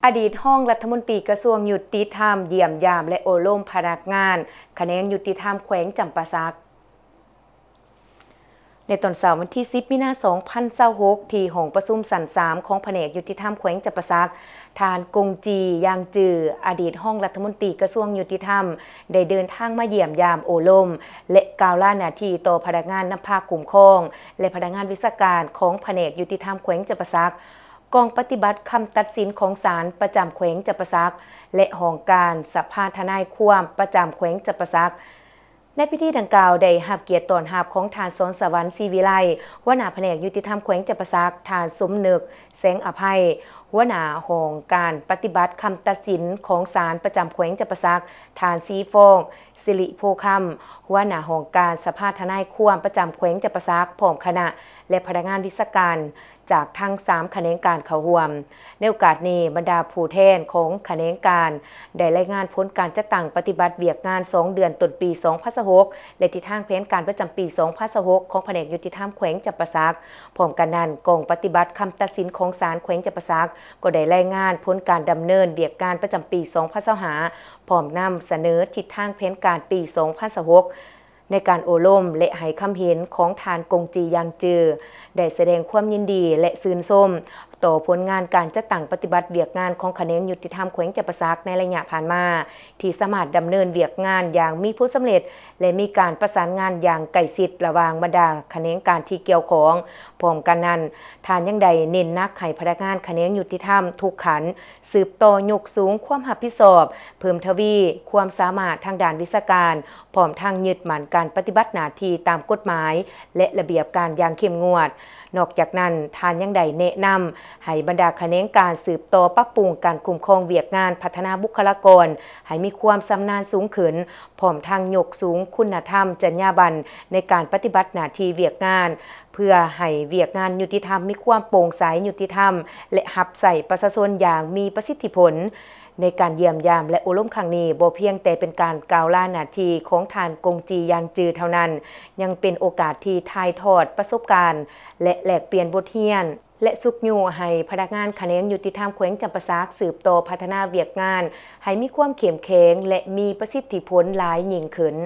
ອະດີດຮອງລັດຖະມົນຕີກະຊວງຍຸຕິທຳ ຢ້ຽມຢາມ ແລະ ໂອ້ລົມພະນັກງານຂະແໜງຍຸຕິທຳແຂວງຈຳປາສັກ. ໃນຕອນເຊົ້າວັນທີສິບ ມີນາ ສອງພັນຊາວຫົກ ທີ່ຫ້ອງປະຊຸມຊັ້ນສາມຂອງພະແນກຍຸຕິທຳແຂວງຈຳປາສັກ, ທ່ານ ກົງຈີ ຢາງຈື ອະດີດຮອງລັດຖະມົນຕີກະຊວງຍຸຕິທຳ ໄດ້ເດີນທາງມາຢ້ຽມຢາມໂອ້ລົມ ແລະ ກ່າວລາໜ້າທີ່ຕໍ່ພະນັກງານນຳພາຄຸ້ມຄອງ ແລະ ພະນັກງານວິຊາການຂອງພະແນກຍຸຕິທຳແຂວງຈຳປາສັກ, ກອງປະຕິບັດຄຳຕັດສິນຂອງສານປະຈຳແຂວງຈຳປາສັກ ແລະ ຫ້ອງການສະພາທະນາຍຄວາມປະຈຳແຂວງຈຳປາສັກ. ໃນພິທີດັ່ງກ່າວໄດ້ຮັບກຽດຕ້ອນຮັບຂອງທ່ານ ສອນສະຫວັນ ສີວິໄລ ຫົວໜ້າພະແນກຍຸຕິທຳແຂວງຈຳປາສັກ, ທ່ານ ສົມນຶກ ແສງອະໄພ ຫົວໜ້າຫ້ອງການປະຕິບັດຄຳຕັດສິນຂອງສານປະຈຳແຂວງຈຳປາສັກ, ທ່ານ ສີຟອງ ສິລິໂພຄຳ ຫົວໜ້າຫ້ອງການສະພາທະນາຍຄວາມປະຈຳແຂວງຈຳປາສັກ ພ້ອມຄະນະ ແລະ ພະນັກງານວິຊາການ ຈາກທັງສາມຂະແໜງການເຂົ້າຮ່ວມ. ໃນໂອກາດນີ້, ບັນດາຜູ້ແທນຂອງຂະແໜງການໄດ້ລາຍງານຜົນການຈັດຕັ້ງປະຕິບັດວຽກງານສອງເດືອນຕົ້ນປີສອງພັນຊາວຫົກ ແລະ ທິດທາງແຜນການປະຈຳປີສອງພັນຊາວຫົກຂອງພະແນກຍຸຕິທຳແຂວງຈຳປາສັກ. ພ້ອມກັນນັ້ນ, ກອງປະຕິບັດຄຳຕັດສິນຂອງສານແຂວງຈຳປາສັກ ກໍໄດ້ລາຍງານຜົນການດຳເນີນວຽກງານປະຈຳປີສອງພັນຊາວຫ້າ ພ້ອມນຳສະເໜີທິດທາງແຜນການປີສອງພັນຊາວຫົກ ໃນການໂອ້ລົມ ແລະ ໃຫ້ຄຳເຫັນຂອງທ່ານ ກົງຈີ ຢາງຈື ໄດ້ສະແດງຄວາມຍິນດີ ແລະ ຊື່ນຊົມຕໍ່ຜົນງານການຈັດຕັ້ງປະຕິບັດວຽກງານຂອງຂະແໜງຍຸຕິທຳແຂວງຈຳປາສັກໃນໄລຍະຜ່ານມາ ທີ່ສາມາດດຳເນີນວຽກງານຢ່າງມີຜົນສຳເລັດ ແລະ ມີການປະສານງານຢ່າງໃກ້ຊິດລະຫວ່າງບັນດາຂະແໜງການທີ່ກ່ຽວຂ້ອງ. ພ້ອມກັນນັ້ນ, ທ່ານຍັງໄດ້ເນັ້ນໜັກໃຫ້ພະນັກງານຂະແໜງຍຸຕິທຳທຸກຂັ້ນ ສືບຕໍ່ຍົກສູງຄວາມຮັບຜິດຊອບ, ເພີ່ມທະວີຄວາມສາມາດທາງດ້ານວິຊາການ, ພ້ອມທັງຍຶດໝັ້ນການປະຕິບັດໜ້າທີ່ຕາມກົດໝາຍ ແລະ ລະບຽບການຢ່າງເຂັ້ມງວດ. ນອກຈາກນັ້ນ, ທ່ານຍັງໄດ້ແນະນຳໃຫ້ບັນດາຂະແໜງການສືບຕໍ່ປັບປຸງການຄຸ້ມຄອງວຽກງານ, ພັດທະນາບຸກຄະລາກອນໃຫ້ມີຄວາມຊຳນານສູງຂຶ້ນ, ພ້ອມທັງຍົກສູງຄຸນນະທຳ, ຈັນຍາບັນໃນການປະຕິບັດໜ້າທີ່ວຽກງານ, ເພື່ອໃຫ້ວຽກງານຍຸຕິທຳມີຄວາມໂປ່ງໃສ, ຍຸຕິທຳ ແລະ ຮັບໃຊ້ປະຊາຊົນຢ່າງມີປະສິດທິຜົນ. ໃນການຢ້ຽມຢາມ ແລະ ໂອ້ລົມຄັ້ງນີ້ ບໍ່ພຽງແຕ່ເປັນການກ່າວລາໜ້າທີ່ຂອງທ່ານ ກົງຈີ ຢາງຈື ເທົ່ານັ້ນ, ຍັງເປັນໂອກາດທີ່ຖ່າຍທອດປະສົບການ ແລະ ແລກປ່ຽນບົດຮຽນ ແລະ ຊຸກຍູ້ໃຫ້ພະນັກງານຂະແໜງຍຸຕິທຳແຂວງຈຳປາສັກສືບຕໍ່ພັດທະນາວຽກງານໃຫ້ມີຄວາມເຂັ້ມແຂງ ແລະ ມີປະສິດທິຜົນຫຼາຍຍິ່ງຂຶ້ນ.